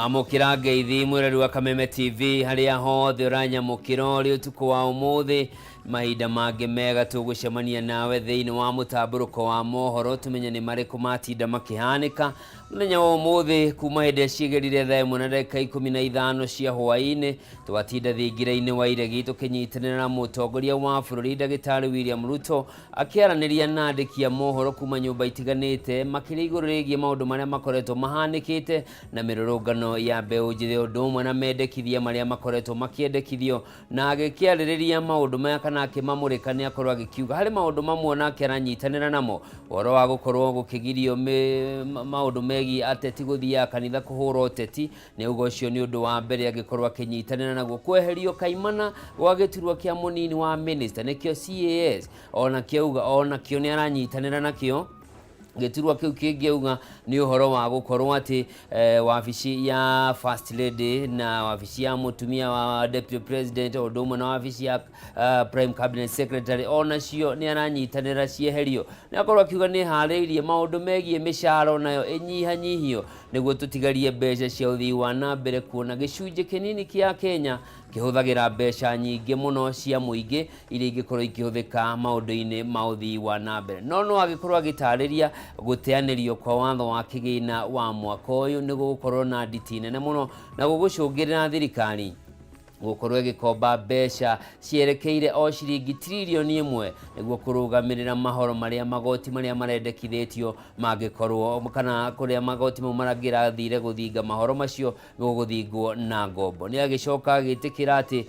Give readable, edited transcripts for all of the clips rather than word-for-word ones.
Amũkĩra ngeithi mwĩrori wa Kameme TV harĩa hothe ũranyamũkĩra ũrĩ ũtukũ wa ũmũthĩ. Mahinda mangĩ mega tũgũcemania nawe thĩinĩ wa mũtambũrũko wa mohoro tũmenye nĩ marĩkũ matinda makĩhanĩka mũthenya wa ũmũthĩ kuma hĩndĩ ĩrĩa ciĩgerire thaa ĩmwe na ndagĩka 15 cia hwaĩ-inĩ. Twatinda thingira-inĩ wa iregi tũkĩnyitanĩra na mũtongoria wa bũrũri Ndagĩtarĩ William Ruto akĩaranĩria na andĩki a mohoro kuma nyũmba itiganĩte makĩria igũrũ rĩgiĩ maũndũ marĩa makoretwo mahanĩkĩte na mĩrũrũngano ya mbeũ njĩthĩ ũndũ ũmwe na mendekithia marĩa makoretwo makĩendekithio. Na agĩkĩarĩrĩria maũndũ maya kana akĩmamũrĩka nĩ akorwo agĩkiuga harĩ maũndũ mamwe onake aranyitanĩra namo, ũhoro wa gũkorwo gũkĩgirio maũndũ megiĩ ateti gũthiaga kanitha kũhũra ũteti. Nĩ auga ũcio nĩ ũndũ wa mbere angĩkorwo akĩnyitanĩra naguo. Kweherio kaimana gwa gĩturwa kĩa mũnini wa minister nĩkĩo CAS, onakĩo auga onakĩo nĩ aranyitanĩra nakĩo. Gĩturwa kĩu kĩngĩ auga nĩ ũhoro wa gũkorwo atĩ wabici ya First Lady na wabici ya mũtumia wa Deputy President o ũndũ ũmwe na wabici ya Prime Cabinet Secretary onacio nĩ aranyitanĩra cieherio. Nĩ akorwo akiuga nĩ harĩirie maũndũ megiĩ mĩcara onayo ĩnyihanyihio nĩguo tũtigarie mbeca cia ũthii wa na mbere kuona gĩcunjĩ kĩnini kĩa Kenya kĩhũthagĩra mbeca nyingĩ mũno cia mũingĩ iria ingĩkorwo ikĩhũthĩka maũndũ-inĩ ma ũthii wa na mbere. No no agĩkorwo agĩtarĩria gũteanĩrio kwa watho wa kĩgĩna wa mwaka ũyũ nĩ gũgũkorwo na nditi nene mũno na gũgũcũngĩrĩra thirikari gũkorwo ĩgĩkomba mbeca cierekeire o ciringi tiririoni ĩmwe nĩguo kũrũgamĩrĩra mahoro marĩa magoti marĩa marendekithĩtio mangĩkorwo kana kũrĩa magoti mau marangĩrathire gũthinga mahoro macio gũgũthingwo na ngombo. Nĩ agĩcoka agĩtĩkĩra atĩ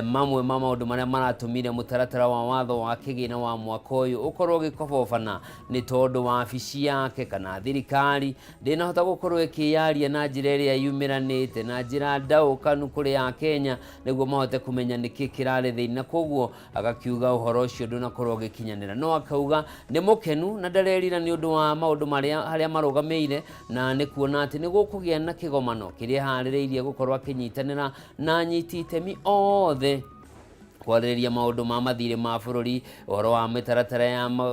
mamwe ma maũndũ marĩa maratũmire mũtaratara wa watho wa kĩgĩna wa mwaka ũyũ ũkorwo ũgĩkobobana nĩ tondũ wabici yake kana thirikari ndĩnahota gũkorwo ĩkĩyaria na njĩra ĩrĩa yumĩranĩte na njĩra ndaũkanu kũrĩ Akenya nĩguo mahote kũmenya nĩkĩ kĩrarĩ thĩinĩ, na koguo agakiuga ũhoro ũcio ndũnakorwo ũgĩkinyanĩra. No akauga nĩ mũkenu na ndarerira nĩ ũndũ wa maũndũ marĩa harĩa marũgamĩire, na nĩ kuona atĩ nĩ gũkũgĩa na kĩgomano kĩrĩa eharĩrĩirie gũkorwo akĩnyitanĩra na anyiti itemi othe kwarĩrĩria maũndũ ma mathirĩ ma bũrũri, ũhoro wa mĩtaratara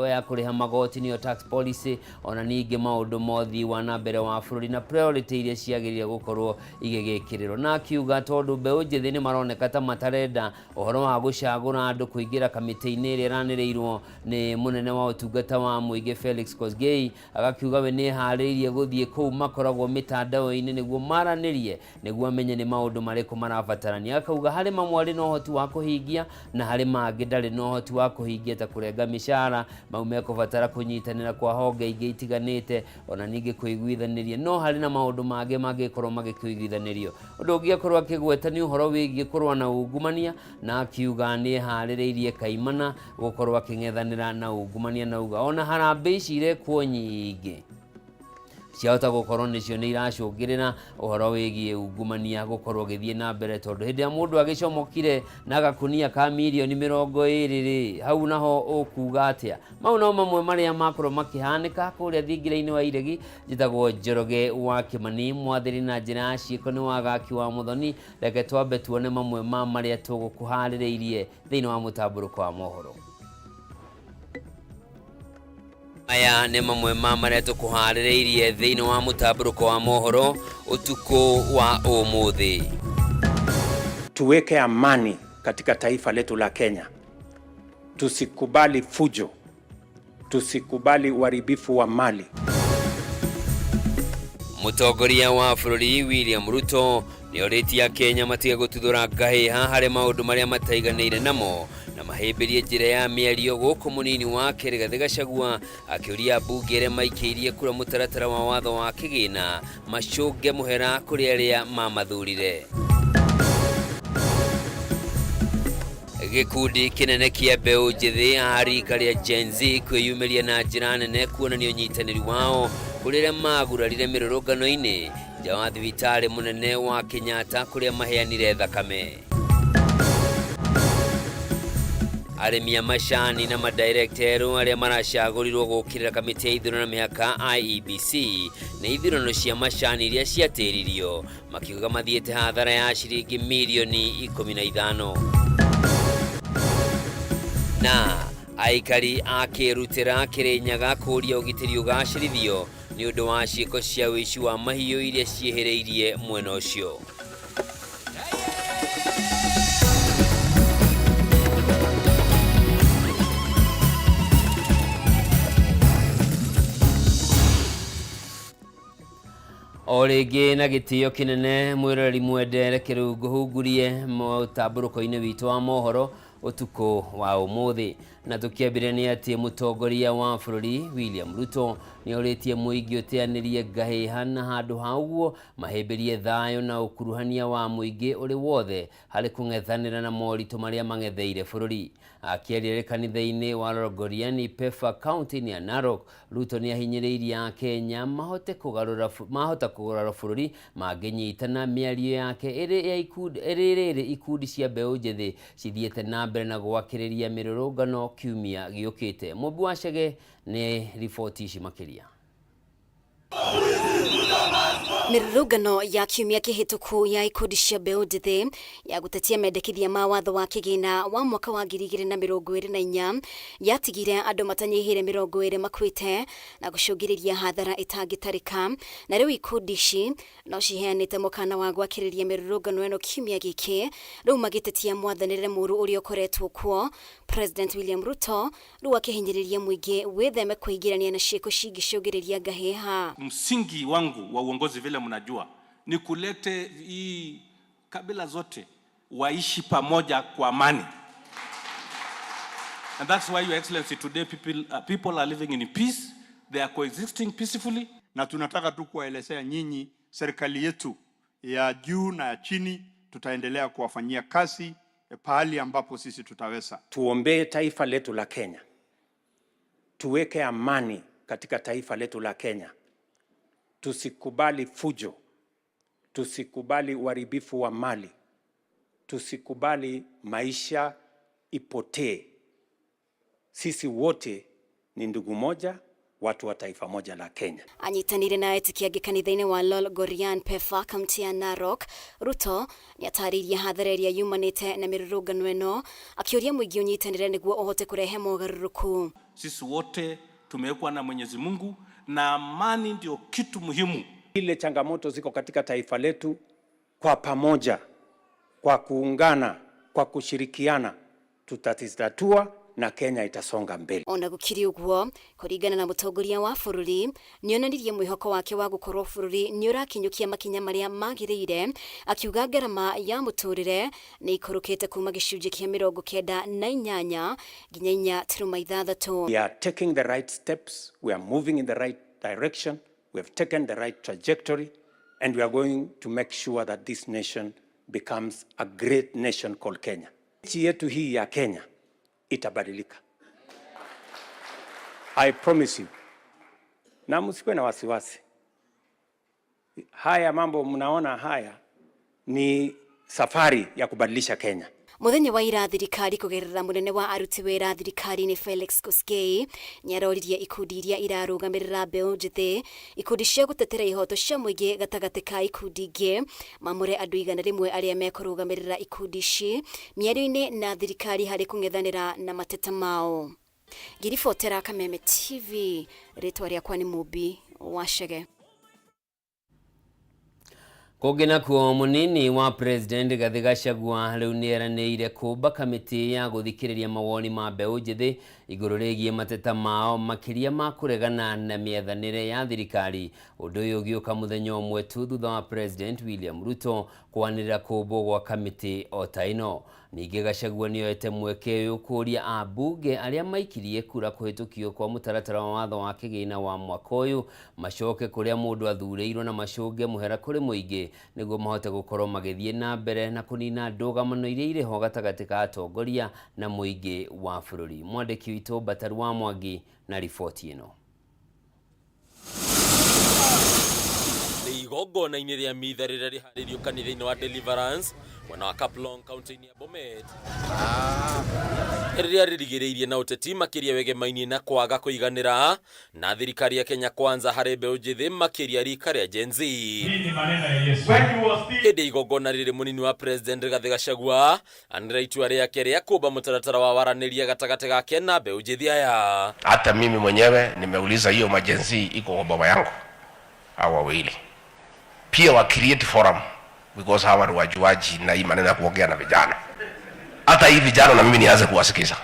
ya kũrĩha magoti nĩyo tax policy, ona ningĩ maũndũ ma ũthii wa na mbere wa bũrũri na priority iria ciagĩrĩire gũkorwo igĩgĩkĩrĩrwo. Na akiuga tondũ mbeũ njĩthĩ nĩ maroneka ta matarenda ũhoro wa gũcagũra andũ kũingĩra kamĩtĩ-inĩ ĩrĩa ĩranĩrĩirwo nĩ mũnene wa ũtungata wa mũingĩ Felix Kosgei, agakiuga we nĩ eharĩirie gũthiĩ kũu makoragwo mĩtandao-inĩ nĩguo maranĩrie nĩguo amenye nĩ maũndũ marĩkũ marabatarania. Akauga harĩ mamwe arĩ na ũhoti wa kũhingia na harĩ mangĩ ndarĩ na ũhoti wa kũhingia ta kũrenga mĩcara, mau mekũbatara kũnyitanĩra kwa honge ingĩ itiganĩte ona ningĩ kũiguithanĩria, no harĩ na maũndũ mangĩ mangĩkorwo magĩkũiguithanĩrio. Ũndũ ũngĩ akorwo akĩgweta nĩ ũhoro wĩgiĩ kũrũa na ungumania, na akiuga nĩ eharĩrĩirie kaimana gũkorwo akĩng'ethanĩra na ungumania, na auga ona harambee ici irekwo nyingĩ ciahota gũkorwo nĩcio nĩ iracũngĩrĩra ũhoro wĩgiĩ ungumania gũkorwo ũgĩthiĩ na mbere, tondũ hĩndĩ ĩrĩa mũndũ agĩcomokire na gakunia ka mirioni 20 rĩ, hau naho ũkuga atĩa? Mau no mamwe marĩa makorwo makĩhanĩka kũrĩa thingira-inĩ wa iregi. Njĩtagwo Njoroge wa Kĩmani, mwathĩri na njĩra ya ciĩko nĩ Wagaki wa Mũthoni. Reke twambe tuone mamwe ma marĩa tũgũkũharĩrĩirie thĩinĩ wa mũtambũrũko wa mohoro. Aya nĩ mamwe ma marĩa tũkũharĩrĩirie thĩinĩ wa mũtambũrũko wa mohoro ũtukũ wa ũmũthĩ. Tuweke amani katika taifa letu la Kenya. Tusikubali fujo, tusikubali uharibifu wa mali. Mũtongoria wa bũrũri William Ruto nĩ orĩtie Akenya matige gũtuthũra ngahĩha harĩ maũndũ marĩa mataiganĩire namo na mahĩmbĩrie njĩra ya mĩario, gũkũ mũnini wake Rigathĩ Gachagua akĩũria ambunge arĩa maikĩirie kura mũtaratara wa watho wa kĩgĩna macũnge mũhera kũrĩ arĩa mamathurire. Gĩkundi kĩnene kĩa mbeũ njĩthĩ a rika rĩa Gen Z kwĩyumĩria na njĩra nene kuonania ũnyitanĩri wao kũrĩ arĩa magurarire mĩrũrũngano-inĩ nja wa thibitarĩ mũnene wa Kenyatta kũrĩa maheanire thakame. Arĩmi a macani na madirekta erũ arĩa maracagũrirwo gũkĩrĩra kamĩtĩ ya ithurano na mĩhaka IEBC nĩ ithurano cia macani iria ciatĩririo makiuga mathiĩte hathara ya ciringi mirioni 15. Na aikari a Kĩrutĩra Kĩrĩnyaga kũria ũgitĩri ũgacĩrithio. Nĩ ũndũ wa ciĩko cia ũici wa mahiũ iria ciĩhĩrĩirie mwena ũcio. O rĩngĩ na gĩtĩo kĩnene mwĩroreri mwende, reke rĩu ngũhungurie mũtambũrũko-inĩ witũ wa mohoro ũtukũ wa ũmũthĩ. Na tũkĩambĩrĩria nĩ atĩ mũtongoria wa bũrũri William Ruto nĩ orĩtie mũingĩ ũteanĩrie ngahĩha na handũ ha ũguo mahĩmbĩrie thayũ na ũkuruhania wa mũingĩ ũrĩ wothe harĩ kũng'ethanĩra na moritũ marĩa mang'etheire bũrũri. Akĩaria arĩ kanitha-inĩ wa Lolgorian Pefa kaunti-inĩ ya Narok, Ruto nĩ ahinyĩrĩirie Akenya mahote kũgarũra mahota kũgarũra bũrũri mangĩnyitana. Mĩario yake ĩrĩ ya ikundi ĩrĩ rĩrĩ ikundi cia mbeũ njĩthĩ cithiĩte na mbere na gwakĩrĩria mĩrũrũngano kiumia gĩũkĩte. Mũmbi wa Chege nĩ riboti ici makĩria. Mĩrũrũngano ya kiumia kĩhĩtũku ya ikundi cia mbeũ njĩthĩ ya gũtetia mendekithia ma watho wa kĩgĩna wa mwaka wa 2024 yatigire andũ matanyihĩire 20 makuĩte na gũcũngĩrĩria hathara ĩtangĩtarĩka. Na rĩu ikundi ici no ciheanĩte mũkana wa gwakĩrĩria mĩrũrũngano ĩno kiumia gĩkĩ, rĩu magĩtetia mwathanĩre mũru ũrĩa ũkoretwo kuo. President William Ruto rĩu akĩhinyĩrĩria mũingĩ wĩtheme kwĩingĩrania na ciĩko cingĩcũngĩrĩria ngahĩha. Msingi wangu wa uongozi, vile mnajua, ni kulete hii kabila zote waishi pamoja kwa amani. And that's why, Your Excellency, today people are living in peace, they are coexisting peacefully. Na tunataka tu kuwaelezea nyinyi, serikali yetu ya juu na ya chini, tutaendelea kuwafanyia kazi pahali ambapo sisi tutaweza. Tuombee taifa letu la Kenya, tuweke amani katika taifa letu la Kenya, tusikubali fujo, tusikubali uharibifu wa mali, tusikubali maisha ipotee. Sisi wote ni ndugu moja, watu wa taifa moja la Kenya. Anyitanĩire na etĩkia angĩ kanitha-inĩ wa Lolgorian Pefa, kaunti ya Narok. Ruto nĩatarĩirie hathara ĩrĩa yumanĩte na mĩrũrũngano ĩno, akĩũria mũingĩ ũnyitanĩre nĩguo ũhote kũrehe mogarũrũku. Sisi wote tumewekwa na Mwenyezi Mungu na amani ndio kitu muhimu. Ile changamoto ziko katika taifa letu, kwa pamoja, kwa kuungana, kwa kushirikiana, tutazitatua na Kenya itasonga mbele. Ona gũkĩrĩ ũguo, kũringana na mũtongoria wa bũrũri, nĩonanirie mwĩhoko wake wa gũkorwo bũrũri nĩ ũrakinyũkia makinya marĩa magĩrĩire, akiuga ngarama ya mũtũrĩre nĩ ikũrũkĩte kuma gĩcunjĩ kĩa 98 nginya 4.6. We are taking the right steps, we are moving in the right direction, we have taken the right trajectory, and we are going to make sure that this nation becomes a great nation called Kenya. Nchi yetu hii ya Kenya itabadilika. I promise you. Na msikuwe na wasiwasi. Haya mambo mnaona haya ni safari ya kubadilisha Kenya. Muthenya wa ira, thirikari kugerera munene wa aruti wira thirikari-inĩ Felix Koskei nĩaroririe ikundi iria irarũgamĩrĩra mbeũ njĩthĩ, ikundi cia gũtetera ihoto cia mũingĩ gatagatĩ ka ikundi ingĩ, mamũre andũ 100 arĩa mekũrũgamĩrĩra ikundi ici mĩario-inĩ na thirikari harĩ kũng'ethanĩra na mateta mao. Ngĩribotera Kameme TV, rĩtwa rĩakwa nĩ Mũmbi wa Chege. Kũngĩ nakuo, mũnini wa President Rigathĩ Gachagua rĩu nĩeranĩire kũmba kamĩtĩ ya gũthikĩrĩria mawoni ma mbeũ njĩthĩ igũrũ rĩgiĩ mateta mao, makĩria ma kũregana na mĩathanĩre ya thirikari. Ũndũ ũyũ ũgĩũka mũthenya ũmwe tu thutha wa President William Ruto kwanĩrĩra kũmbwo gwa kamĩtĩ o ta ĩno. Ningĩ Gachagua nĩoete mweke ũyũ kũũria ambunge arĩa maikirie kura kũhĩtũkio kwa mũtaratara wa watho wa kĩgĩna wa mwaka ũyũ macoke kũrĩa mũndũ athurĩirwo na macũnge mũhera kũrĩ mũingĩ nĩguo mahote gũkorwo magĩthiĩ na mbere na kũnina ndũgamano iria irĩ ho gatagatĩ ka atongoria na mũingĩ wa bũrũri. Mwandĩki witũ Bataru wa Mwangi na riboti ĩno. Nĩ igongona-inĩ rĩa mitha rĩrĩa rĩharĩirio kanitha-inĩ wa Deliverance mwena wa Kaplong, kaunti-inĩ ya Bomet, rĩrĩa rĩrigĩrĩirie na ũteti, makĩria wegemainie na kwaga kũiganĩra na thirikari ya Kenya Kwanza harĩ mbeũ njĩthĩ, makĩria rika rĩa Gen Z. Hĩndĩ igongona rĩrĩ, mũnini wa President Rigathĩ Gachagua anĩrĩra itua rĩake rĩa kũmba mũtaratara wa waranĩria gatagatĩ gake na mbeũ njĩthĩ aya. Hata mimi mwenyewe nimeuliza hiyo maGen Z iko kwa boma yangu. Hawa wawili pia wa create forum because hawa ni wajuaji na hii maneno ya kuongea na vijana. Hata hii vijana na mimi nianze kuwasikiza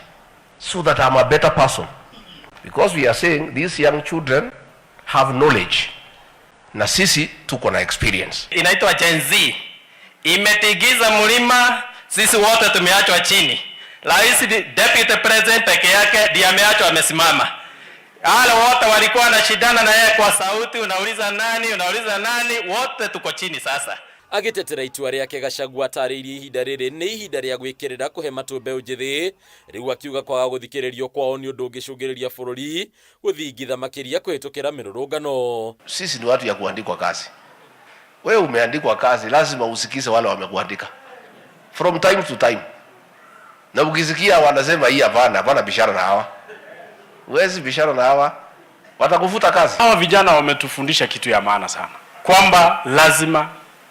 so that I'm a better person, because we are saying these young children have knowledge na sisi tuko na experience. Inaitwa Gen Z imetigiza mlima, sisi wote tumeachwa chini. Rais, deputy president peke yake ndiye ameachwa amesimama. Wale wote walikuwa wanashindana na yeye kwa sauti, unauliza nani, unauliza nani, wote tuko chini sasa. Agitetera itua rĩake Gachagua atarĩirie ihinda rĩrĩ nĩ ihinda rĩa gwĩkĩrĩra kũhe matũ mbeũ njĩthĩ rĩu akiuga kwaga gũthikĩrĩrio kwao nĩ ũndũ ũngĩcũngĩrĩria bũrũri gũthingitha makĩria kũhĩtũkĩra mĩrũrũngano. Sisi ni watu ya kuandikwa kazi. Wewe umeandikwa kazi, lazima usikize wale wamekuandika from time to time, na ukisikia wanasema hii hapana, hapana, bishana na hawa, huwezi bishana na hawa, watakufuta kazi. Hawa vijana wametufundisha kitu ya maana sana, kwamba lazima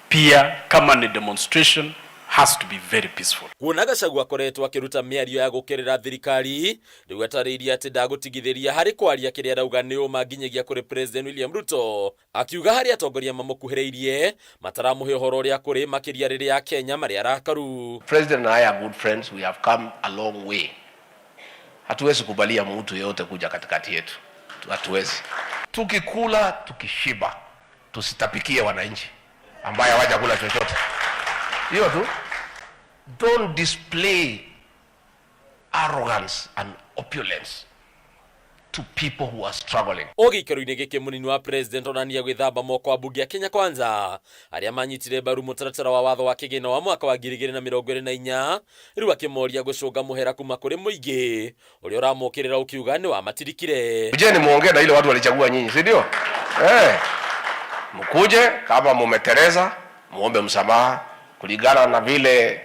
pia kama ni demonstration has to be very peaceful. Kuona Gachagua akoretwo akiruta mĩario ya gũkĩrĩra thirikari rĩu atarĩirie atĩ ndagũtigithĩria harĩ kwaria kĩrĩa arauga nĩ ũma nginyagia kũrĩ President William Ruto, akiuga harĩ atongoria mamũkuhĩrĩirie mataramũhe ũhoro ũrĩa kũrĩ makĩria rĩrĩa Kenya marĩ arakaru. President and I are good friends, we have come a long way. Hatuwezi kubalia mtu yeyote kuja katikati yetu, hatuwezi. Tukikula tukishiba, tusitapikie wananchi ambaye hawajakula chochote. Hiyo tu. Don't display arrogance and opulence to people who are struggling. O gĩikaro-inĩ gĩkĩ mũnini wa president onania gwĩthamba moko ambunge a Kenya Kwanza arĩa manyitire mbaru mũtaratara wa watho wa kĩgĩna wa mwaka wa 2024 rĩu akĩmoria gũcũnga mũhera kuma kũrĩ mũingĩ ũrĩa ũramokĩrĩra ũkiuga nĩ wamatirikire. Kujeni muongee na ile watu walichagua nyinyi, si ndio? Mkuje kama mumetereza, muombe msamaha kulingana na vile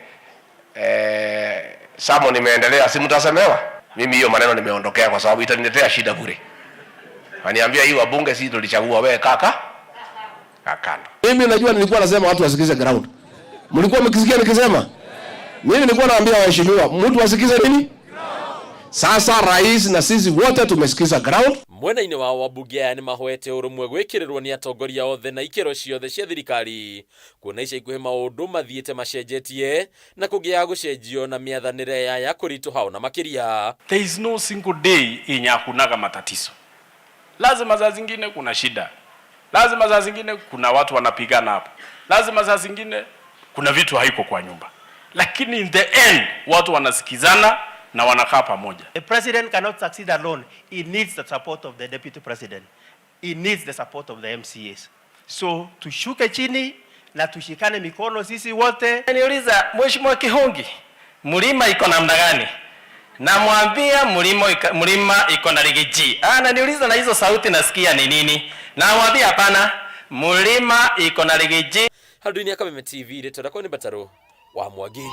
samo nimeendelea, si mtasemewa? Mimi hiyo maneno nimeondokea kwa sababu itaniletea shida bure. Aniambia hii wabunge si tulichagua wewe kaka. Kakando. Mimi najua nilikuwa nasema watu wasikize ground. Mlikuwa mkisikia nikisema? Mimi nilikuwa naambia waheshimiwa, mtu asikize nini? Sasa rais na sisi wote tumesikiza ground. Mwena-inĩ wa wabunge aya nĩ mahoete ũrũmwe gwĩkĩrĩrwo nĩ atongoria othe na ikĩro ciothe cia thirikari kuona ica ikuhĩ maũndũ mathiĩte macenjetie na kũngĩaga gũcenjio na mĩathanĩre yaya kũritũha ona makĩria. There is no single day yenye hakunaga matatizo. Lazima saa zingine kuna shida, lazima saa zingine kuna watu wanapigana hapo, lazima saa zingine kuna vitu haiko kwa nyumba, lakini in the end watu wanasikizana na wanakaa pamoja. The president cannot succeed alone. He needs the support of the deputy president. He needs the support of the MCAs. So tushuke chini na tushikane mikono sisi wote. Niuliza Mheshimiwa Kihungi, mlima iko namna gani? Namwambia mlima iko na rigiji. Ananiuliza na hizo sauti nasikia ni nini? Namwambia hapana, mlima iko na rigiji. Handũ-inĩ ya Kameme TV rĩtwa rĩakwa nĩ Mbatarũ wa Mwangi.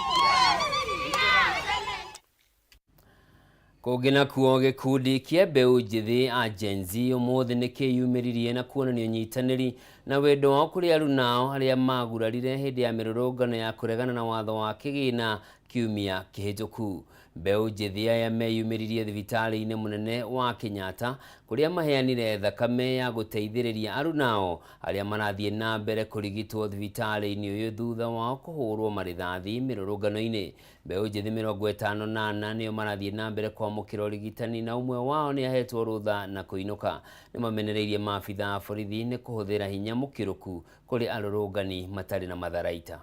Kũngĩ nakuo gĩkundi kĩa mbeũ njĩthĩ a Gen Z ũmũthĩ nĩ kĩyumĩririe na kuonania ũnyitanĩri na wendo wao kũrĩ arunao arĩa magurarire hĩndĩ ya mĩrũrũngano ya kũregana na watho wa kĩgĩna kiumia kĩhĩtũku. Mbeũ njĩthĩ aya meyumĩririe thibitarĩ-inĩ mũnene wa Kenyatta kũrĩa maheanire thakame ya gũteithĩrĩria arunao arĩa marathiĩ na mbere kũrigitwo thibitarĩ-inĩ ũyũ thutha wao kũhũrwo marĩthathi mĩrũrũngano-inĩ. Mbeũ njĩthĩ 54 nĩo marathiĩ na mbere kwamũkĩra ũrigitani na ũmwe wao nĩ ahetwo rũtha na kũinũka. Nĩ mamenereirie maabitha a borithi nĩ kũhũthĩra hinya mũkĩrũku kũrĩ arũrũngani matarĩ na matharaita.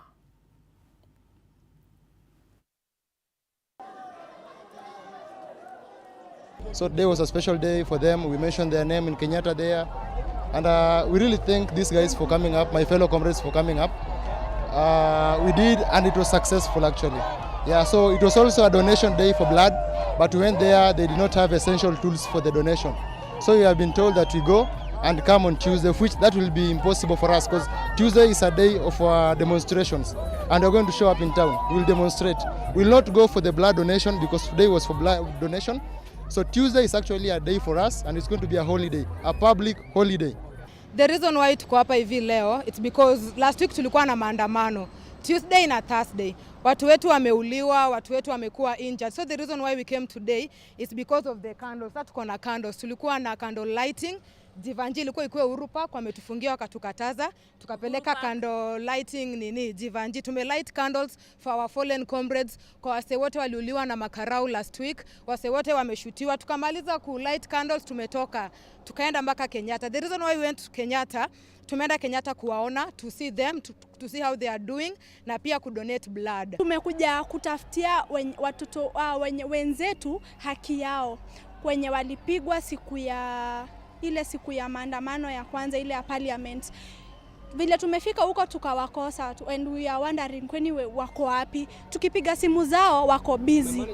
So today was a special day for them. We mentioned their name in Kenyatta there. And we really thank these guys for coming up, my fellow comrades for coming up. We did, and it was successful actually. Yeah, so it was also a donation day for blood, but we went there, they did not have essential tools for the donation. So we have been told that we go and come on Tuesday, which that will be impossible for us because Tuesday is a day of demonstrations, and we're going to show up in town. We'll demonstrate. We'll not go for the blood donation because today was for blood donation. So Tuesday is actually a day for us, and it's going to be a holiday, a public holiday. The reason why tuko hapa hivi leo, it's because last week tulikuwa na maandamano Tuesday na Thursday. Watu wetu wameuliwa, watu wetu wamekuwa injured. So the reason why we came today is because of the candles. Sasa tuko na candles. Tulikuwa na candle lighting Jivanji ilikuwa ikuwe Uhuru Park, wametufungia wakatukataza, tukapeleka candle lighting nini Jivanji. Tume light candles for our fallen comrades, kwa wase wote waliuliwa na makarau last week, wase wote wameshutiwa. Tukamaliza ku light candles, tumetoka tukaenda mpaka Kenyatta. The reason why we went to Kenyatta, tumeenda Kenyatta kuwaona, to see them, to see how they are doing na pia kudonate blood. Tumekuja kutafutia watoto wenzetu haki yao kwenye walipigwa siku ya ile siku ya maandamano ya kwanza ile ya parliament. Vile tumefika huko tukawakosa and we are wondering kwani wako wapi? Tukipiga simu zao wako busy.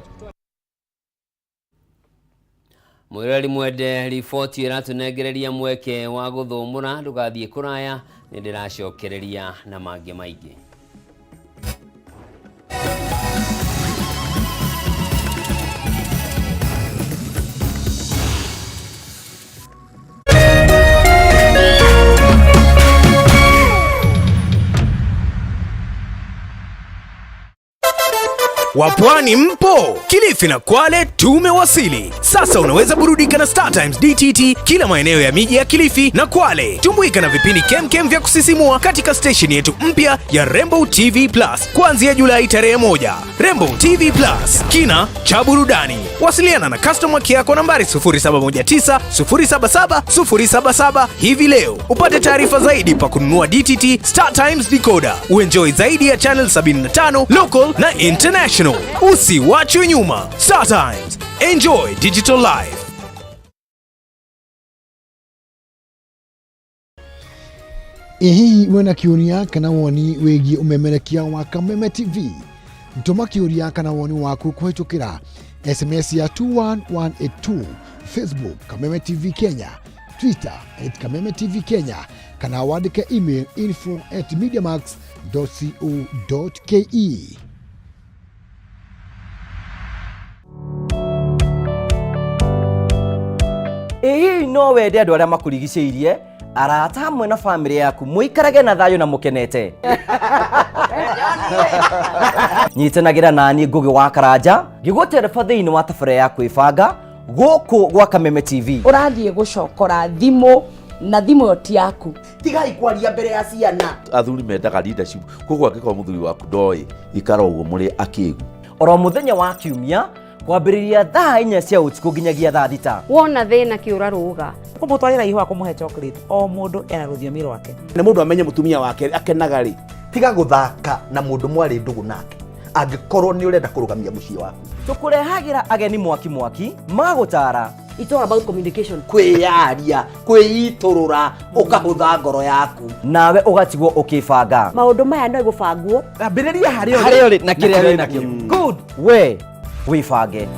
Mwirori mwende riboti ĩratũnengereria mweke wa gũthũmũra ndũgathiĩ kũraya nĩ ndĩracokereria na mangĩ maingĩ. Wapwani mpo? Kilifi na Kwale tumewasili. Sasa unaweza burudika na Star Times DTT kila maeneo ya miji ya Kilifi na Kwale. Tumbuika na vipindi kemkem vya kusisimua katika station yetu mpya ya Rainbow TV Plus kuanzia Julai tarehe 1. Rainbow TV Plus, kina cha burudani. Wasiliana na customer care kwa nambari 0719 077 077 hivi leo upate taarifa zaidi pa kununua DTT Star Times decoder. Uenjoy zaidi ya channel 75 local na international. Usiwachwe nyuma. Star Times. Enjoy digital life. Ĩ hihi wĩna kĩũria kana woni wĩgiĩ ũmemerekia wa Kameme TV? Tũma kĩũria kana woni waku kũhĩtũkĩra SMS ya 21182, Facebook Kameme TV Kenya, Twitter at Kameme TV Kenya, kana wandĩke email info@mediamax.co.ke. Ĩ hihi no wende andũ arĩa makũrigicĩirie arata hamwe na bamĩrĩ yaku mũikarage na thayũ na mũkenete? Nyitanagĩra nani Ngũgĩ wa Karanja ngĩgũtereba thĩinĩ wa tabarĩra ya kwĩbanga gũkũ gwa Kameme TV. Ũrathiĩ gũcokora thimũ na thimũ ĩyo ti yaku. Tigai kwaria mbere ya ciana. Athuri mendaga leadership, koguo angĩkorwo mũthuri waku ndoĩ ikara ũguo mũrĩ akĩgu. Oro mũthenya wa kiumia kwambĩrĩria thaa 4 cia ũtukũ nginyagia thaa 6. Wona thĩna kĩũra rũga. Kũmũtwarĩra ihũa kũmũhe chocolate, o mũndũ ena rũthiomi rwake. Nĩ mũndũ amenye mũtumia wake akenaga rĩ. Tiga gũthaka na mũndũ mwarĩ ndũgũ nake angĩkorwo nĩ ũrenda kũrũgamia mũciĩ waku. Tũkũrehagĩra ageni mwaki mwaki magũtara. It's all about communication. Kwĩyaria, kwĩitũrũra, ũkahũtha ngoro yaku. Nawe ũgatigwo ũkĩbanga. Maũndũ maya no gũbangwo. Ambĩrĩria harĩa Harĩa ũrĩ na kĩrĩa wĩ nakĩo. Good. We wĩbange.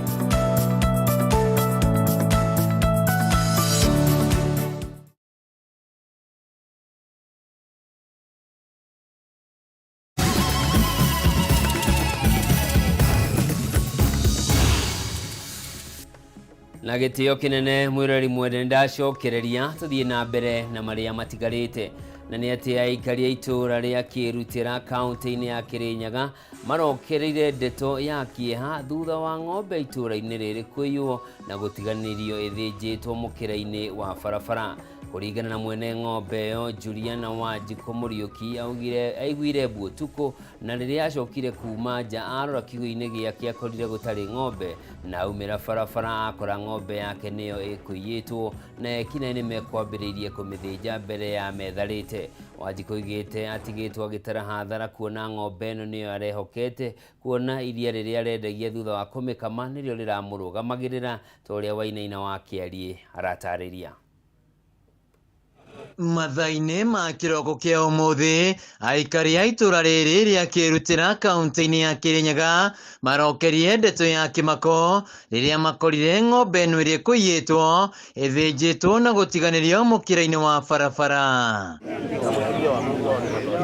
Na gĩtĩo kĩnene mwĩrori mwende ndacokereria tũthiĩ na mbere na marĩa matigarĩte na nĩ atĩ aikari a itũũra rĩa Kĩrutĩra kaũntĩ-inĩ ya Kĩrĩnyaga marokereire ndeto ya kĩeha thutha wa ng'ombe itũũra-inĩ rĩrĩ kũiywo na gũtiganĩrio ĩthĩnjĩtwo mũkĩra-inĩ wa barabara. Kũringana na mwene ng'ombe ĩyo Juliana Wanjikũ Mũriũki aiguire mbu ũtukũ na rĩrĩa acokire kuma nja arora kiugũ-inĩ gĩake akorire gũtarĩ ng'ombe na aumĩra barabara akora ng'ombe yake nĩyo ĩkũiyĩtwo na ekinaĩ nĩmekwambĩrĩirie kũmĩthĩnja mbere ya metharĩte. Wanjikũ oigĩte atigĩtwo agĩtara hathara kuona ng'ombe ĩno nĩyo arehokete kuona iria rĩrĩa arendagia thutha wa kũmĩkama nĩrĩo rĩramũrũgamagĩrĩra ta ũrĩa Wainaina wa Kĩariĩ aratarĩria. Mathaa-inĩ ma kĩroko kĩa ũmũthĩ aikari a itũũra rĩrĩ rĩa Kĩrutĩra kaũntĩ-inĩ ya Kĩrĩnyaga marokerie ndeto ya kĩmako rĩrĩa makorire ng'ombe ĩno ĩrĩa ĩkũiyĩtwo ĩthĩnjĩtwo na gũtiganĩrio mũkĩra-inĩ wa barabara.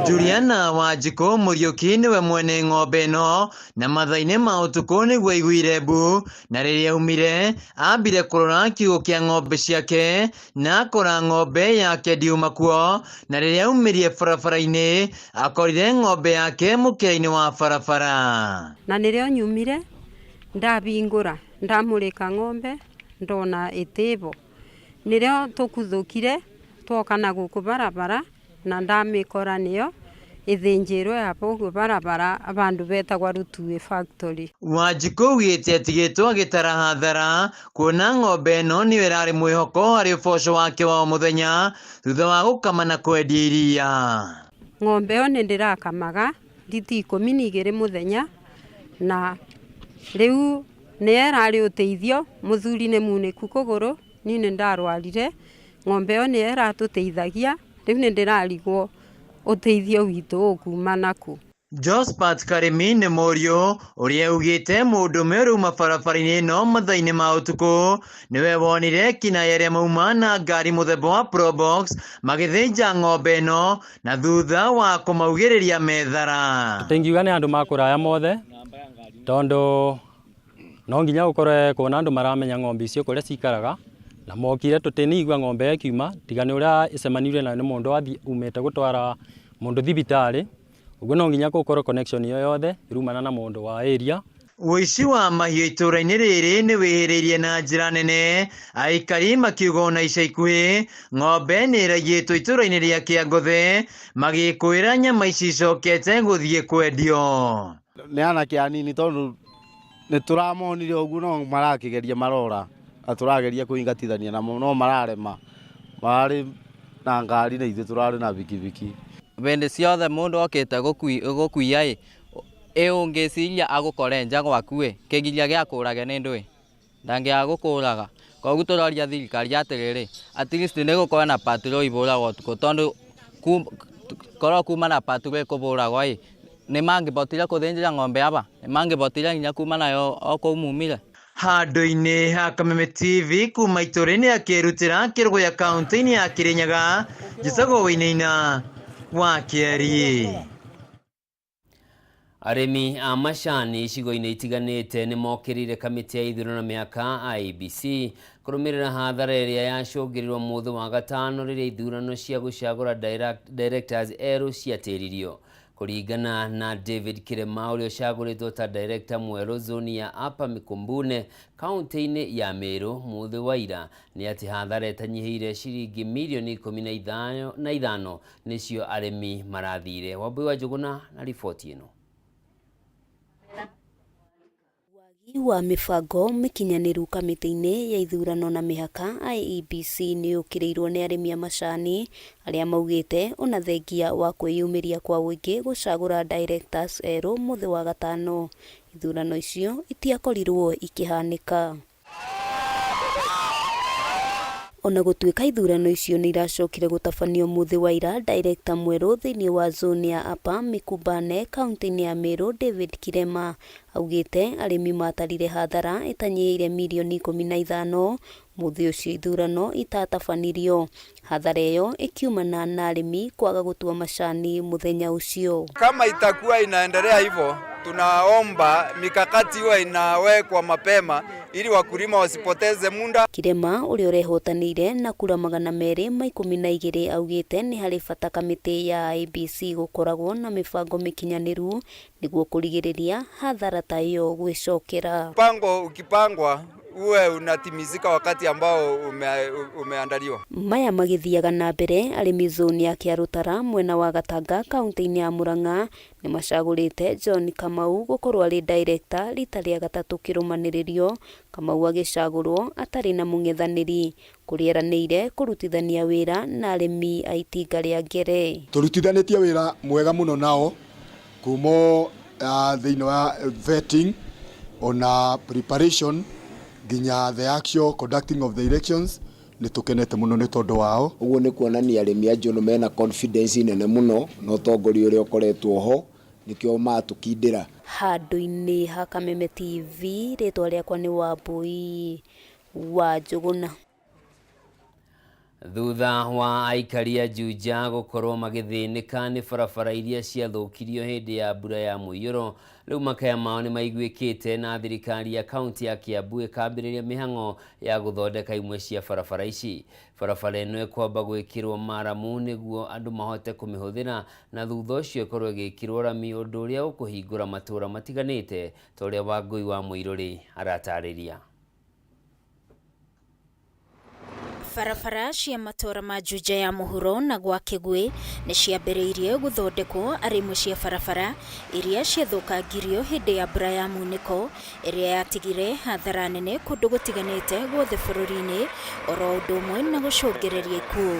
Juliana Wanjikũ Mũriũki nĩwe mwene ng'ombe ĩno na mathaa-inĩ ma ũtukũ nĩguo aiguire mbu na rĩrĩa aumire ambire kũrora kiugũ kĩa ng'ombe ciake na akora ng'ombe yake ndiuma kuo na rĩrĩa aumirie barabara-inĩ akorire ng'ombe yake mũkĩra-inĩ wa barabara. Na nĩrĩo nyumire ndabingũra ndamũrĩka ng'ombe ndona ĩtĩbo Nĩrĩo tũkuthũkire twoka na gũkũ barabara na ndamĩkora nĩyo ĩthĩnjĩrwo hapo ũguo barabara abandu betagwa Rutui factory. Wanjikũ augĩte atigĩtwo agĩtara hathara kuona ng'ombe ĩno nĩyo ĩrarĩ mwĩhoko harĩ ũboco wake wa o mũthenya thutha wa gũkama na kwendia iria. Ng'ombe ĩyo nĩ ndĩrakamaga riti 12 mũthenya na rĩu nĩyo ĩrarĩ ũteithio. Mũthuri nĩ munĩku kũgũrũ, niĩ nĩ ndarwarire, ng'ombe ĩyo nĩyo ĩratũteithagia, rĩu nĩ ndĩrarigwo ũteithio witũ ũkuma nakũ. Josphat Karimi nĩ mũriũ ũrĩa augĩte mũndũrũme ũrauma barabara-inĩ ĩno mathaa-inĩ ma ũtukũ nĩwe wonire kinaya arĩa mauma na ngari mũthemba wa Probox magĩthĩnja ng'ombe ĩno na thutha wa kũmaugĩrĩria methara. Tũtingiuga nĩ andũ makũraya mothe tondũ no nginya gũkorwe kuona andũ maramenya ng'ombe icio kũrĩa cikaraga na mokire tũtĩnigua ng'ombe ĩkiuma tiga nĩ ũrĩa ĩcemanirie nayo nĩ mũndũ athiĩ umĩte gũtwara mũndũ thibitarĩ. Ũguo no nginya gũkorwo connection ĩyo yothe ĩrumana na mũndũ wa area. Ũici wa mahiũ itũũra-inĩ rĩrĩ nĩ wĩhĩrĩirie na njĩra nene, aikari makiuga ona ica ikuhĩ ng'ombe nĩ ĩraiyĩtwo itũũra-inĩ rĩa Kĩangothe magĩkũĩra nyama ici icokete gũthiĩ kwendio. Nĩ anake anini tondũ nĩ tũramonire ũguo no marakĩgeria marora na tũrageria kũingatithania namo no mararema, mararĩ na ngari na ithuĩ tũrarĩ na bikibiki. Hĩndĩ ciothe mũndũ okĩte gũkuia ĩ, ĩ ũngĩciria agũkore nja gwaku ĩ, kĩgiria gĩa kũrage nĩ ndũĩ, ndangĩaga gũkũraga. Koguo tũroria thirikari atĩrĩrĩ, at least nĩ gũkorwo na patrol ibũragwo ũtukũ tondũ korwo kuma na patrol ĩkũbũragwo ĩ, nĩ mangĩbotire kũthĩnjĩra ng'ombe aba, nĩ mangĩbotire nginya kuma nayo o kũu mumire. Handũ-inĩ ha Kameme TV kuma itũũra-inĩ ya Kĩrutĩra Kĩrũgũya kaũntĩ-inĩ ya Kĩrĩnyaga, njĩtagwo Wainaina wa Kĩeri. Arĩmi a macani icigo-inĩ itiganĩte nĩ mokĩrĩire kamĩtĩ ya ithurano mĩhaka IEBC kũrũmĩrĩra hathara ĩrĩa yacũngĩrĩrwo mũthĩ wa gatano rĩrĩa ithurano cia gũcagũra directors erũ ciatĩririo. Kũringana na David Kirema ũrĩa ũcagũrĩtwo ta director mwerũ zoni ya Upper Mikumbune kaunti-inĩ ya Meru mũthĩ wa ira nĩ atĩ hathara ĩtanyihĩire ciringi mirioni 15 nĩcio arĩmi marathire. Wambui wa Njũgũna na riboti ĩno. Wagi wa mĩbango mĩkinyanĩru kamĩtĩ-inĩ ya ithurano na mĩhaka IEBC nĩ ũkĩrĩirwo nĩ arĩmi a macani arĩa maugĩte ona thengia wa kwĩyumĩria kwa ũingĩ gũcagũra directors erũ mũthĩ wa gatano ithurano icio itiakorirwo ikĩhanĩka. Ona gũtuĩka ithurano icio nĩ iracokire gũtabanio mũthĩ wa ira, director mwerũ thĩinĩ wa zone ya Upper Mikumbane kaunti-inĩ ya Meru David Kirema augĩte arĩmi matarire hathara ĩtanyihĩire mirioni 15 mũthĩ ũcio ithurano itatabanirio. Hathara ĩyo ĩkiumana na arĩmi kwaga gũtua macani mũthenya ũcio. Kama itakuwa inaendelea hivyo, tunaomba mikakati iwe inawekwa mapema ili wakulima wasipoteze muda. Kirema ũrĩa ũrehotanĩire na kura 212 augĩte nĩ harĩ bata kamĩtĩ ya IEBC gũkoragwo na mĩbango mĩkinyanĩru nĩguo kũrigĩrĩria hathara ta ĩyo gwĩcokera. Mpango ukipangwa uwe unatimizika wakati ambao umeandaliwa. Maya magĩthiaga na mbere arĩmi zone ya Kĩarũtara mwena wa Gatanga kaunti-inĩ ya Murang'a nĩ macagũrĩte John Kamau gũkorwo arĩ director rita rĩa gatatũ kĩrũmanĩrĩrio. Kamau agĩcagũrwo atarĩ na mũng'ethanĩri kũrĩa eranĩire kũrutithania wĩra na arĩmi a itinga rĩa Ngere. Tũrutithanĩtie wĩra mwega mũno nao kuma thĩinĩ wa vetting ona preparation nginya the actual conducting of the elections nĩ tũkenete mũno nĩ tondũ wao. Ũguo nĩ kuonania arĩmi a Njũnũ mena confidence nene mũno na ũtongoria ũrĩa ũkoretwo ho nĩkĩo matũkindĩra. Handũ-inĩ ha Kameme TV rĩtwa rĩakwa nĩ Wambui wa Njũgũna. Thutha wa aikari a Juja gũkorwo magĩthĩnĩka nĩ barabara iria ciathũkirio hĩndĩ ya mbura ya mũiyũro, rĩu makaya mao nĩ maiguĩkĩte na thirikari ya kaunti ya Kiambu ĩkambĩrĩria mĩhang'o ya gũthondeka imwe cia barabara ici. Barabara ĩno ĩkwamba gwĩkĩrwo maramu nĩguo andũ mahote kũmĩhũthĩra na thutha ũcio ĩkorwo ĩgĩkĩrwo rami, ũndũ ũrĩa ũkũhingũra matũũra matiganĩte ta ũrĩa Wangũi wa Mũirũrĩ aratarĩria. Barabara cia matũũra ma Juja ya mũhuro na gwa Kĩguĩ nĩ ciambĩrĩirie gũthondekwo arĩ imwe cia barabara iria ciathũkangirio hĩndĩ ya mbura ya munĩko ĩrĩa yatigire hathara nene kũndũ gũtiganĩte guothe bũrũri-inĩ oro ũndũ ũmwe na gũcũngĩrĩria ikuũ.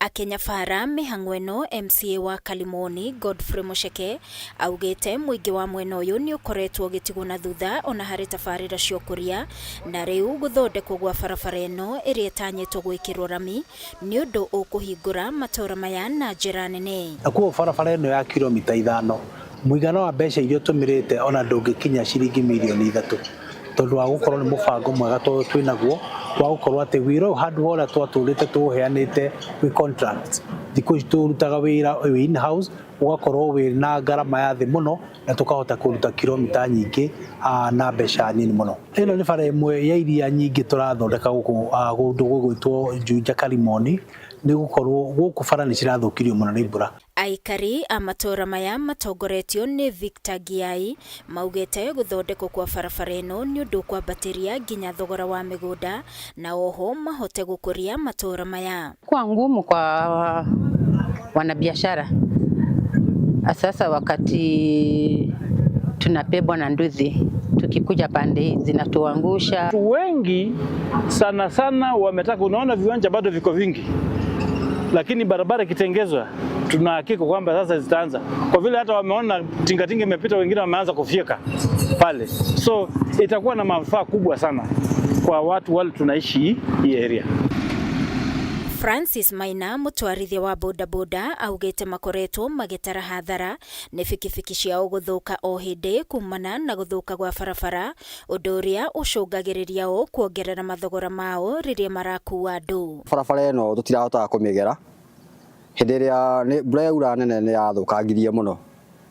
Akĩnyabara mĩhang'o ĩno MCA wa Kalimoni Godfrey Mucheke augĩte mũingĩ wa mwena ũyũ nĩ ũkoretwo ũgĩtigwo na thutha ona harĩ tabarĩra cia ũkũria na rĩu gũthondekwo gwa barabara ĩno ĩrĩa ĩtanyĩtwo gwĩkĩrwo rami nĩ ũndũ ũkũhingũra matũũra maya na njĩra nene. Na koguo barabara ĩno ya kilomita 5 mũigana wa mbeca iria ũtũmĩrĩte ona ndũngĩkinya ciringi mirioni 3 tondũ wa gũkorwo nĩ mũbango mwega tondũ twĩ naguo wa gũkorwo atĩ wĩra ũyũ handũ ha ũrĩa twatũrĩte tũũheanĩte wĩ contract, thikũ ici tũrutaga wĩra wĩ in house ũgakorwo wĩ na ngarama ya thĩ mũno na tũkahota kũruta kilomita nyingĩ na mbeca nini mũno. Ĩno nĩ bara ĩmwe ya iria nyingĩ tũrathondeka gũkũ kũndũ gũgwĩtwo Juja Kalimoni nĩ gũkorwo gũkũ bara nĩ cirathũkirio mũno nĩ mbura. Aikari a matũũra maya matongoretio nĩ Victor Giai maugĩte gũthondekwo kwa barabara ĩno nĩ ũndũ ũkwambatĩria nginya thogora wa mĩgũnda na oho mahote gũkũria matũũra maya. Kwa ngumu kwa wanabiashara sasa, wakati tunapebwa na nduthi tukikuja pande hii zinatuangusha. Watu wengi sana sana wametaka, unaona viwanja bado viko vingi, lakini barabara ikitengezwa tuna hakika kwamba sasa zitaanza, kwa vile hata wameona tingatinga imepita, wengine wameanza kufyeka pale, so itakuwa na manufaa kubwa sana kwa watu wale tunaishi hii area. Francis Maina mũtwarithia wa bodaboda augĩte makoretwo magĩtara hathara nĩ bikibiki ciao gũthũka o hĩndĩ kumana na gũthũka gwa barabara ũndũ ũrĩa ũcũngagĩrĩria o kuongerera mathogora mao rĩrĩa marakua andũ. Barabara ĩno tũtirahotaga kũmĩgera hĩndĩ ĩrĩa mbura yaura nene nĩ yathũkangirie mũno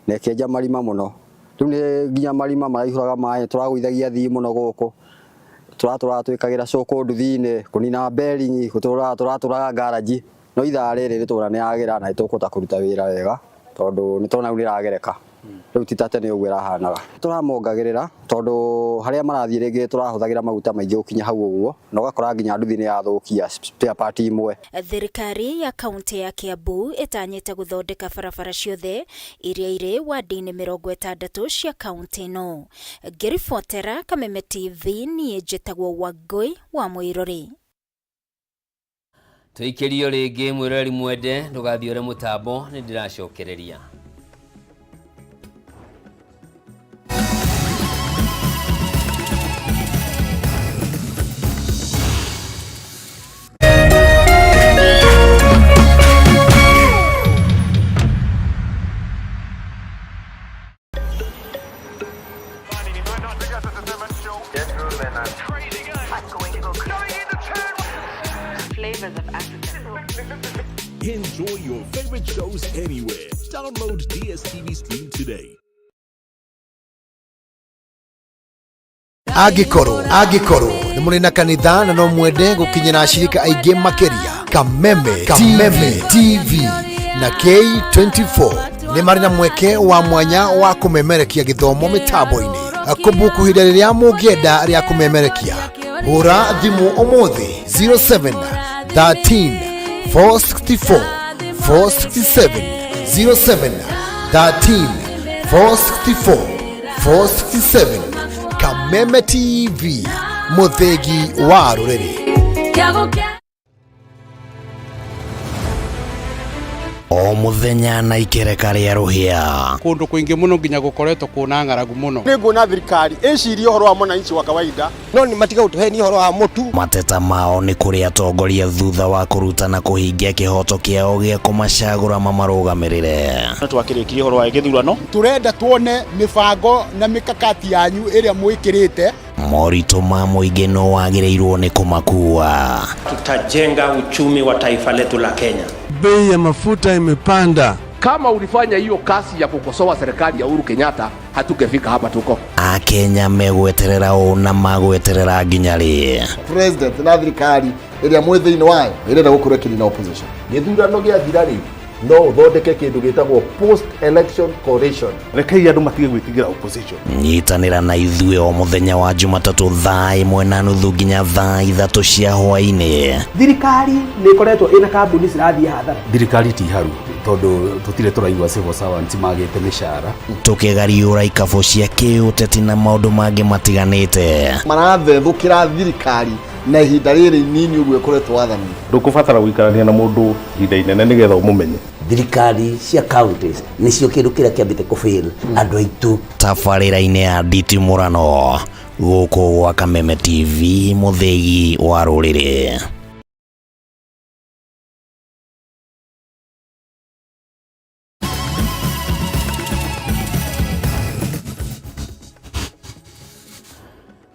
na ĩkĩenja marima mũno, rĩu nĩ nginya marima maraihũraga maĩ, tũragũithagia athii mũno gũkũ, tũratũraga twĩkagĩra cũkũ nduthi-inĩ kũnina bearing, tũratũraga garage, no ithaa rĩrĩ nĩtũrona nĩ yagĩra na nĩtũkũhota kũruta wĩra wega tondũ nĩtũrona rĩu nĩĩragereka, rĩu ti ta tene ũguo ĩrahanaga. Tũramongagĩrĩra tondũ harĩa marathiĩ rĩngĩ tũrahũthagĩra maguta maingĩ gũkinya hau ũguo na ũgakora nginya nduthi nĩ yathũkia spare part imwe. Thirikari ya kaunti ya Kiambu ĩtanyĩte gũthondeka barabara ciothe iria irĩ wadi-inĩ 60 cia kaunti ĩno. Ngĩribotera Kameme TV niĩ njĩtagwo Wangũi wa Mũirũrĩ. Tũikĩrio rĩngĩ mwĩroreri mwende ndũgathiore mũtambo nĩ ndĩracokereria. Enjoy your favorite shows anywhere. Download DSTV Stream today. Angĩkorwo nĩ mũrĩ na kanitha na no mwende gũkinyĩra ashirika aingĩ makĩria, Kameme TV na K24 nĩ marĩ na mweke wa mwanya wa kũmemerekia gĩthomo mĩtambo-inĩ. Kũbuku ihinda rĩrĩa mũngĩenda rĩa kũmemerekia, hũra thimũ ũmũthĩ 07 13 464 467 07 13 464 467. Kameme TV, mũthĩgi wa rũrĩrĩ. O mũthenya na ikereka rĩa rũhĩa. Kũndũ kũingĩ mũno nginya gũkoretwo kũna ng'aragu mũno. Nĩ nguona thirikari ĩcirie ũhoro wa mwananchi wa kawaida, no nĩ matiga gũtũhenia ũhoro wa mũtu. Mateta mao nĩ kũrĩ atongoria thutha wa kũruta na kũhingia kĩhoto kĩao gĩa kũmacagũra mamarũgamĩrĩre. Twakĩrĩkirie ũhoro wa gĩthurano. Tũrenda tuone mĩbango na mĩkakati yanyu ĩrĩa mwĩkĩrĩte. Moritũ ma mũingĩ no wagĩrĩirwo nĩ kũmakua. Tutajenga uchumi wa taifa letu la Kenya. Bei ya mafuta imepanda. Kama ulifanya hiyo kazi ya kukosoa serikali ya Uhuru Kenyatta, hatungefika hapa tuko. Akenya megweterera ũ na magweterera nginya rĩ? President na thirikari ĩrĩa mwĩ thĩinĩ wayo ĩrenda gũkorwo ĩkĩnina opposition. Gĩthurano gĩathira rĩ, No ũthondeke kĩndũ gĩtagwo post election coalition. Rekei andũ matige gwĩtigĩra opposition. Nyitanĩra na ithuĩ o mũthenya wa Jumatatũ thaa 1:30 nginya thaa 3 cia hwaĩ-inĩ. Thirikari nĩ ĩkoretwo ĩna kambuni cirathiĩ hathara. Thirikari ti haru tondũ tũtirĩ tũraigua civil servants magĩte mĩcara. Tũkĩgariũra ikabũ cia kĩũteti na maũndũ mangĩ matiganĩte. Marathethũkĩra thirikari na ihinda rĩrĩ inini ũguo ĩkoretwo wathani. Ndũkũbatara gũikarania na mũndũ ihinda inene nĩgetha ũmũmenye. Thirikari cia counties nĩcio kĩndũ kĩrĩa kĩambĩte kũfail andũ aitũ. Tabarĩra-inĩ ya nditimũrano gũkũ gwa Kameme TV mũthĩgi wa rũrĩrĩ.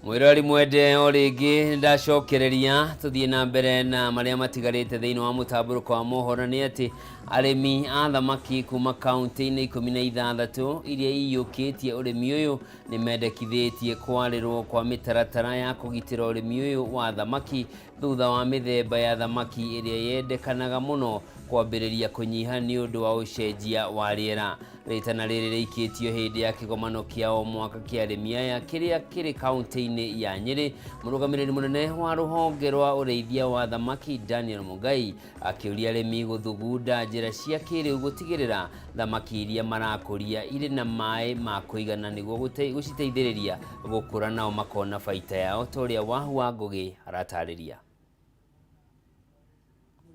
Mwirori mwende o rĩngĩ ndacokereria tũthiĩ na mbere na marĩa matigarĩte thĩinĩ wa mũtambũrũko wa mohoro nĩ atĩ arĩmi a thamaki kuma kaunti-inĩ 16 iria iyũkĩtie ũrĩmi ũyũ nĩ mendekithĩtie kwarĩrwo kwa mĩtaratara ya kũgitĩra ũrĩmi ũyũ wa thamaki thutha wa mĩthemba ya thamaki ĩrĩa yendekanaga mũno kwambĩrĩria kũnyiha nĩ ũndũ wa ũcenjia wa rĩera. Rĩtana rĩrĩ rĩikĩtio hĩndĩ ya kĩgomano kĩa o mwaka kĩa arĩmi aya kĩrĩa kĩrĩ kaunti-inĩ ya Nyĩrĩ. Mũrũgamĩrĩri mũnene wa rũhonge rwa ũrĩithia wa thamaki Daniel Mũngai akĩũria arĩmi gũthugunda njĩra cia kĩrĩu gũtigĩrĩra thamaki iria marakũria irĩ na maĩ ma kũigana nĩguo gũciteithĩrĩria gũkũra nao makona baita yao ta ũrĩa Wahu wa Ngũgĩ aratarĩria.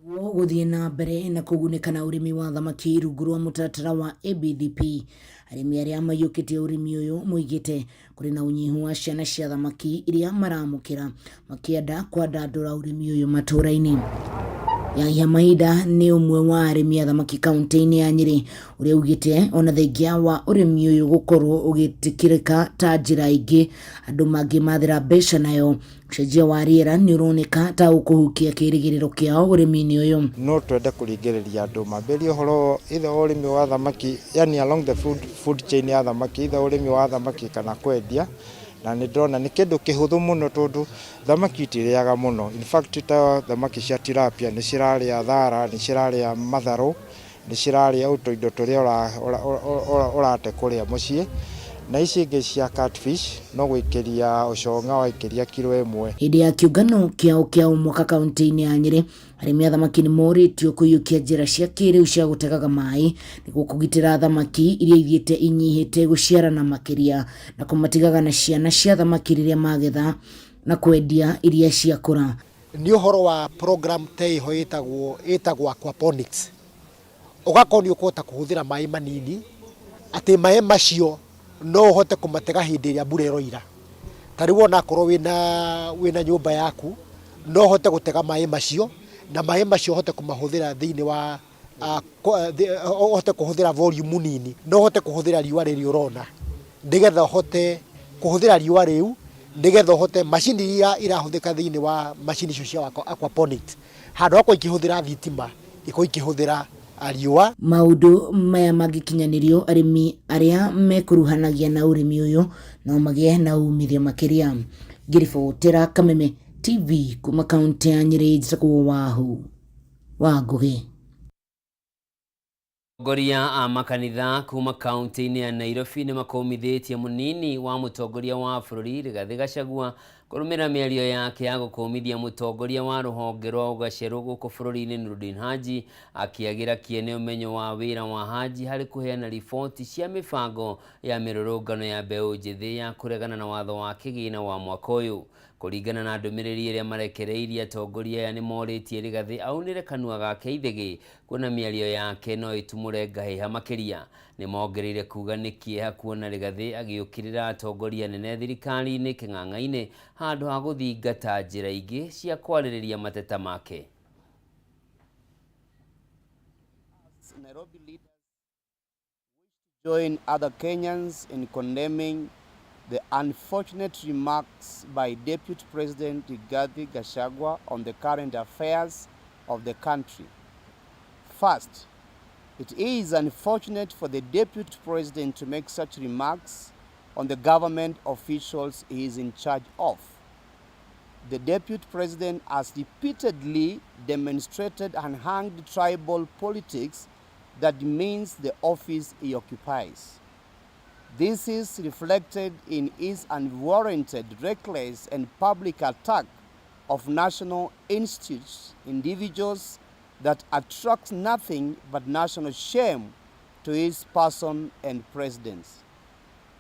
Nĩguo gũthiĩ na mbere na kũgunĩka na ũrĩmi wa thamaki rungu rwa mũtaratara wa ABDP, arĩmi arĩa maiyũkĩtie ũrĩmi ũyũ moigĩte kũrĩ na ũnyihu wa ciana cia thamaki iria maramũkĩra makĩenda kwandandũra ũrĩmi ũyũ matũũra-inĩ. Yahya Mahinda nĩ ũmwe wa arĩmi a thamaki kaunti-inĩ ya Nyĩrĩ ũrĩa ugĩte ona thengia wa ũrĩmi ũyũ gũkorwo ũgĩtĩkĩrĩka ta njĩra ĩngĩ andũ mangĩmathĩra mbeca nayo. Ũcenjia wa rĩera nĩ ũroneka ta ũkũhukia kĩrĩgĩrĩro kĩao ũrĩmi-inĩ ũyũ. No twende kũringĩrĩria andũ mambĩrĩrie ũhoro either wa ũrĩmi wa thamaki, yani along the food chain ya thamaki, either ũrĩmi wa thamaki kana kwendia, na nĩ ndĩrona nĩ kĩndũ kĩhũthũ mũno tondũ thamaki itirĩaga mũno. In fact ta thamaki cia tilapia nĩ cirarĩa thara, nĩ cirarĩa matharũ, nĩ cirarĩa tũindo tũrĩa ũrate kũrĩa mũciĩ, na ici ingĩ cia catfish no gũikĩria ũcong'a waikĩria kiro 1. Hĩndĩ ya kĩũngano kĩao kĩa o mwaka kaunti-inĩ ya Nyĩrĩ, arĩmi a thamaki nĩ morĩtio kũiyũkia njĩra cia kĩrĩu cia gũtegaga maĩ nĩguo kũgitĩra thamaki iria ithiĩte inyihĩte gũciarana makĩria na kũmatigaga na ciana cia thamaki rĩrĩa magetha na kwendia iria ciakũra. Nĩ ũhoro wa program ta ĩho ĩtagwo aquaponics. Ũgakorwo nĩ ũkũhota kũhũthĩra maĩ manini, atĩ maĩ macio no ũhote kũmatega hĩndĩ ĩrĩa mbura ĩroira. Ta rĩu onakorwo wĩna nyũmba yaku, no ũhote gũtega maĩ macio, na maĩ macio ũhote kũmahũthĩra thĩinĩ wa, ũhote kũhũthĩra volume nini, no ũhote kũhũthĩra riũa rĩrĩ ũrona, nĩgetha ũhote kũhũthĩra riũa rĩu, nĩgetha ũhote macini iria irahũthĩka thĩinĩ wa macini icio cia aquaponics, handũ ha gũkorwo ikĩhũthĩra thitima, ikorwo ikĩhũthĩra riũa. Maũndũ maya mangĩkinyanĩrio, arĩmi arĩa mekuruhanagia na ũrĩmi ũyũ no magĩe na umithio makĩria. Ngĩribotera Kameme TV kuma kaunti ya Nyĩrĩ, njĩtagwo Wahu wa Ngũgĩ. Atongoria a makanitha kuma kaunti-inĩ ya Nairobi nĩ makũmithĩtie mũnini wa mũtongoria wa bũrũri Rigathĩ Gachagua kũrũmĩrĩra mĩario yake ya gũkũmithia mũtongoria wa rũhonge rwa ũgacerũ gũkũ bũrũri-inĩ Nurdin Haji akĩagĩra kĩene ũmenyo wa wĩra wa Haji harĩ kũheana riboti cia mĩbango ya mĩrũrũngano ya mbeũ njĩthĩ ya kũregana na watho wa kĩgĩna wa mwaka ũyũ. Kũringana na ndũmĩrĩri ĩrĩa marekereirie atongoria aya nĩ morĩtie Rigathĩ aunĩre kanua gake ithĩgĩ kuona mĩario yake no ĩtumũre ngahĩha makĩria. Nĩ mongereire kuga nĩ kĩeha kuona Rigathĩ agĩũkĩrĩra atongoria anene thirikari-inĩ kĩng'ang'a-inĩ handũ ha gũthingata njĩra ingĩ cia kwarĩrĩria mateta make. Nairobi leaders join other Kenyans in condemning the unfortunate remarks by Deputy President Rigathi Gachagua on the current affairs of the country. First, it is unfortunate for the Deputy President to make such remarks on the government officials he is in charge of. The Deputy President has repeatedly demonstrated and hanged tribal politics that demeans the office he occupies. This is reflected in his unwarranted, reckless, and public attack of national institutes, individuals that attracts nothing but national shame to his person and presidency.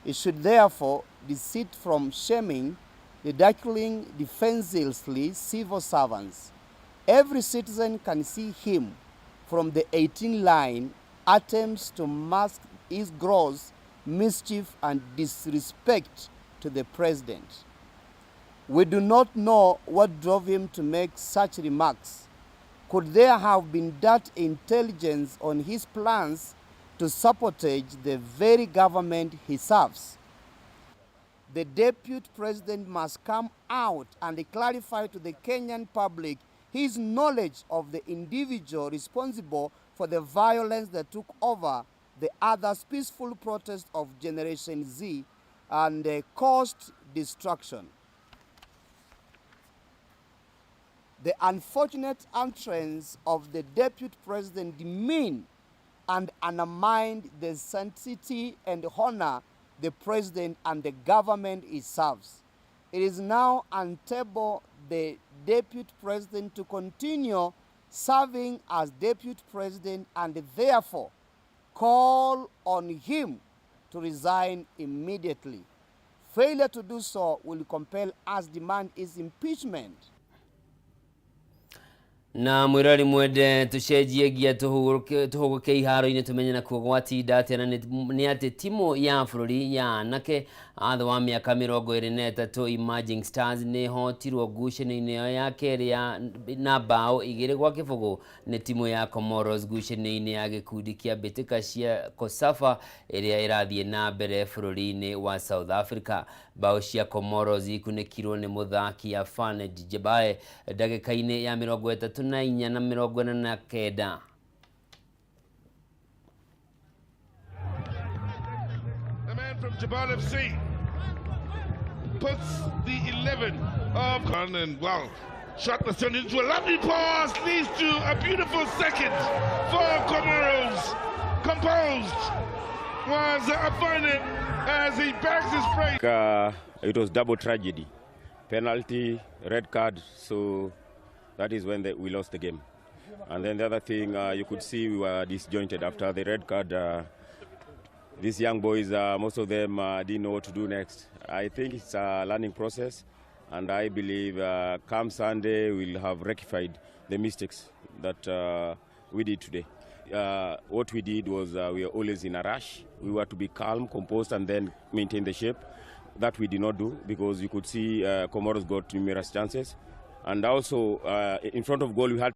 He should therefore desist from shaming, ridiculing defenselessly civil servants. Every citizen can see him from the 18 line attempts to mask his gross mischief and disrespect to the president. We do not know what drove him to make such remarks. Could there have been that intelligence on his plans to sabotage the very government he serves? The deputy president must come out and clarify to the Kenyan public his knowledge of the individual responsible for the violence that took over the others' peaceful protest of Generation Z and caused destruction. The unfortunate entrance of the deputy president demeaned and undermined the sanctity and honor the president and the government he serves. It is now untenable the deputy president to continue serving as deputy president and therefore call on him to resign immediately. Failure to do so will compel us demand his impeachment. Na mwirori mwende tucenjie ngia tuhuguke iharo-inĩ tumenye nakuo gwatinda atĩa na nĩ atĩ timu ya bũrũri ya anake a thĩ wa mĩaka 23 Emerging Stars nĩ ĩhotirwo ngucanio-inĩ ĩyo ya kerĩ ya na bao 2-0 nĩ timu ya Comoros ngucanio-inĩ ya gĩkundi kĩa mbĩtĩka cia COSAFA ĩrĩa ĩrathiĩ na mbere bũrũri-inĩ wa South Africa. Bao cia Comoros ikunĩkirwo nĩ mũthaki Afan Djebae ndagĩka-inĩ ya 34 na 49. The man from Jabal FC puts the 11 of and well, shot the turned into a lovely pass, leads to a beautiful second for Comoros. Composed was Afane as he bags his prey. It was double tragedy, penalty, red card, so that is when we lost the game. And then the other thing, you could see we were disjointed after the red card. These young boys, most of them didn't know what to do next. I think it's a learning process, and I believe come Sunday we'll have rectified the mistakes that we did today. What we did was we were always in a rush. We were to be calm, composed, and then maintain the shape. That we did not do, because you could see Comoros got numerous chances. And also, in front of goal, we had